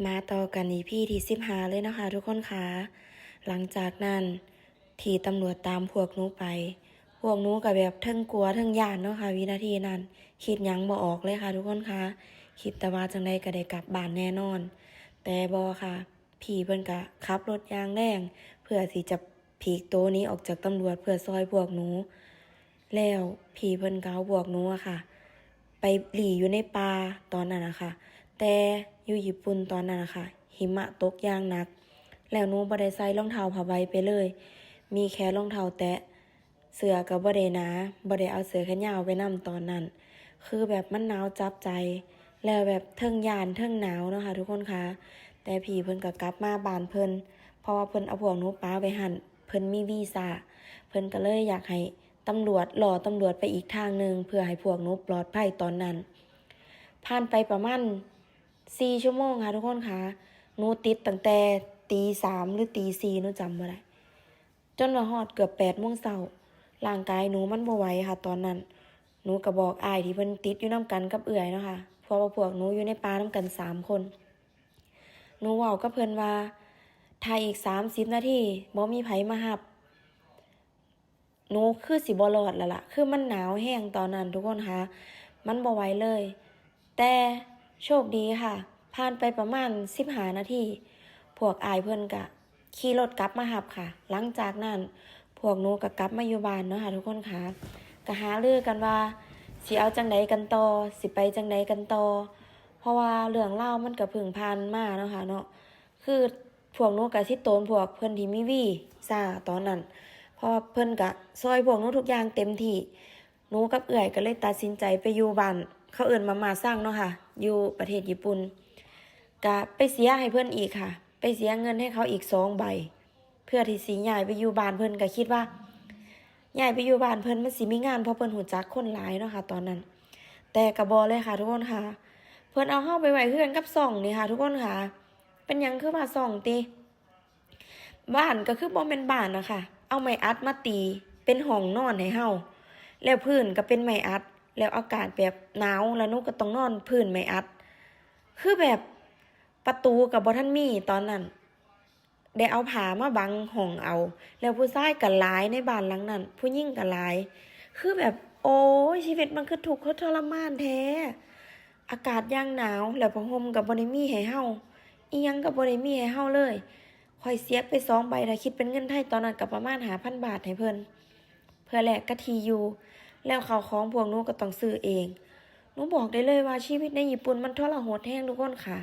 ມາຕໍ່ກັນອີພີທີສິບຫ້າເລີຍເນາະຄ່ະທຸກຄົນຄ່ະ. ຫຼັງຈາກນັ້ນທີ່ຕຳຫຼວດຕາມພວກໜູໄປ ພວກໜູກໍແບບເທິງກົວເທິງຢ້ານເນາະຄ່ະ ວິນາທີນັ້ນຄິດຫຍັງບໍ່ອອກເລີຍຄ່ະທຸກຄົນຄ່ະ. ຄິດແຕ່ວ່າຈັ່ງໃດກໍໄດ້ກັບບ້ານແນ່ນອນ ແຕ່ບໍ່ຄ່ະ ພີ່ເພິ່ນກະຂັບລົດຢ່າງແຮງ ເພື່ອທີ່ຈະຜີກໂຕໜີອອກຈາກຕຳຫຼວດ ເພື່ອຊ່ອຍພວກໜູ. ແລ້ວພີ່ເພິ່ນກໍເອົາພວກໜູອະຄ່ະ ໄປຫຼີ້ຢູ່ໃນປ່າຕອນນັ້ນນະຄ່ະ. ແຕ່ຢູ່ຍີ່ປຸ່ນຕອນນັ້ນນະຄ່ະ ຫິມະຕົກຢ່າງໜັກ ແລ້ວໜູບໍ່ໄດ້ໃສ່ລອງເທົ້າຜ້າໃບໄປເລີຍ ມີແຄ່ລອງເທົ້າແຕະ. ເສື້ອກໍບໍ່ໄດ້ໜາ ບໍ່ໄດ້ເອົາເສື້ອແຂນຍາວໄປນຳຕອນນັ້ນ ຄືແບບມັນໜາວຈັບໃຈ ແລ້ວແບບເທິງຢ້ານເທິງໜາວເນາະຄ່ະທຸກຄົນຄ່ະ. ແຕ່ພີ່ເພິ່ນກໍກັບມາບ້ານເພິ່ນ ເພາະວ່າເພິ່ນເອົາພວກໜູປະໄວ້ຫັ້ນ ເພິ່ນມີວີຊາ ເພິ່ນກໍເລີຍຢາກໃຫ້ຕຳຫຼວດ ລໍຕຳຫຼວດໄປອີກທາງໜຶ່ງ ເພື່ອໃຫ້ພວກໜູປອດໄພຕອນນັ້ນ. ຜ່ານໄປປະມານສີ່ຊົ່ວໂມງຄ່ະທຸກຄົນຄ່ະ ໜູຕິດຕັ້ງແຕ່ຕີສາມ ຫຼື ຕີສີ່ ໜູຈຳບໍ່ໄດ້ ຈົນວ່າຮອດເກືອບແປດໂມງເຊົ້າ ຮ່າງກາຍໜູມັນບໍ່ໄຫວຄ່ະຕອນນັ້ນ. ໜູກໍບອກອ້າຍທີ່ເພິ່ນຕິດຢູ່ນຳກັນກັບເອື້ອຍເນາະຄ່ະ ເພາະວ່າພວກໜູຢູ່ໃນປ່ານຳກັນສາມຄົນ. ໜູເວົ້າກັບເພິ່ນວ່າ ຖ້າອີກສາມສິບນາທີບໍ່ມີໃຜມາຮັບ ໜູຄືຊິບໍ່ລອດແລ້ວລະ ຄືມັນໜາວແຮງຕອນນັ້ນທຸກຄົນຄ່ະ ມັນບໍ່ໄຫວເລີຍ. ແຕ່ໂຊກດີຄ່ະ ຜ່ານໄປປະມານສິບຫ້ານາທີ ພວກອ້າຍເພິ່ນກະຂີ່ລົດກັບມາຮັບຄ່ະ. ຫຼັງຈາກນັ້ນພວກໜູກະກັບມາຢູ່ບ້ານເນາະຄ່ະທຸກຄົນຄ່ະ ກະຫາລືກັນວ່າຊິເອົາຈັ່ງໃດກັນຕໍ່ ຊິໄປຈັ່ງໃດກັນຕໍ່ ເພາະວ່າເລື່ອງລາວມັນກະເພິ່ງຜ່ານມາເນາະຄ່ະເນາະ. ຄືພວກໜູກະຊິໂຕນພວກເພິ່ນທີ່ມີວີຊາຕອນນັ້ນ ເພາະວ່າເພິ່ນກະຊ່ອຍພວກໜູທຸກຢ່າງເຕັມທີ່. ໜູກັບເອື້ອຍກໍເລີຍຕັດສິນໃຈໄປຢູ່ບ້ານ ເຂົາເອີ້ນວ່າມາຊັງເນາະຄ່ະ ຢູ່ປະເທດຍີ່ປຸ່ນ. ກະໄປເສຍໃຫ້ເພິ່ນອີກຄ່ະ ໄປເສຍເງິນໃຫ້ເຂົາອີກສອງໃບ ເພື່ອທີ່ຊິຍ້າຍໄປຢູ່ບ້ານເພິ່ນ. ກໍຄິດວ່າຍ້າຍໄປຢູ່ບ້ານເພິ່ນມັນຊິມີງານ ເພາະເພິ່ນຮູ້ຈັກຄົນຫຼາຍເນາະຄ່ະຕອນນັ້ນ. ແຕ່ກໍບໍ່ເລີຍຄ່ະທຸກຄົນຄ່ະ ເພິ່ນເອົາເຮົາໄປໄວ້ເຮືອນກັບຊ່ອງນີ້ຄ່ະທຸກຄົນຄ່ະ. ເປັນຫຍັງຄືວ່າຊ່ອງຕິ? ບ້ານກໍຄືບໍ່ແມ່ນບ້ານນະຄ່ະ ເອົາໄມ້ອັດມາຕີເປັນຫ້ອງນອນໃຫ້ເຮົາ ແລ້ວພື້ນກໍເປັນໄມ້ອັດ ແລ້ວອາກາດແບບໜາວ ແລ້ວໜູກໍຕ້ອງນອນພື້ນໄມ້ອັດ ຄືແບບປະຕູກໍບໍ່ທັນມີຕອນນັ້ນ ໄດ້ເອົາຜ້າມາບັງຫ້ອງເອົາ ແລ້ວຜູ້ຊາຍກໍຫຼາຍໃນບ້ານຫຼັງນັ້ນ ຜູ້ຍິງກໍຫຼາຍ ຄືແບບ ໂອ້ຍ ຊີວິດມັນຄືທຸກ ຄືທໍລະມານແທ້. ອາກາດຢ່າງໜາວ ແລ້ວຜ້າຫົ່ມກໍບໍ່ໄດ້ມີໃຫ້ເຮົາ ອີ່ຫຍັງກໍບໍ່ໄດ້ມີໃຫ້ເຮົາເລີຍ. ຂ້ອຍເສຍໄປສອງໃບ ຖ້າຄິດເປັນເງິນໄທຕອນນັ້ນກໍປະມານຫ້າພັນບາດໃຫ້ເພິ່ນ ເພື່ອແລກກັບທີ່ຢູ່ ແລ້ວເຂົ້າຂອງພວກໜູກໍຕ້ອງຊື້ເອງ. ໜູບອກໄດ້ເລີຍວ່າຊີວິດໃນຍີ່ປຸ່ນມັນທໍລະຫົດແຮງທຸກຄົນຄ່ະ.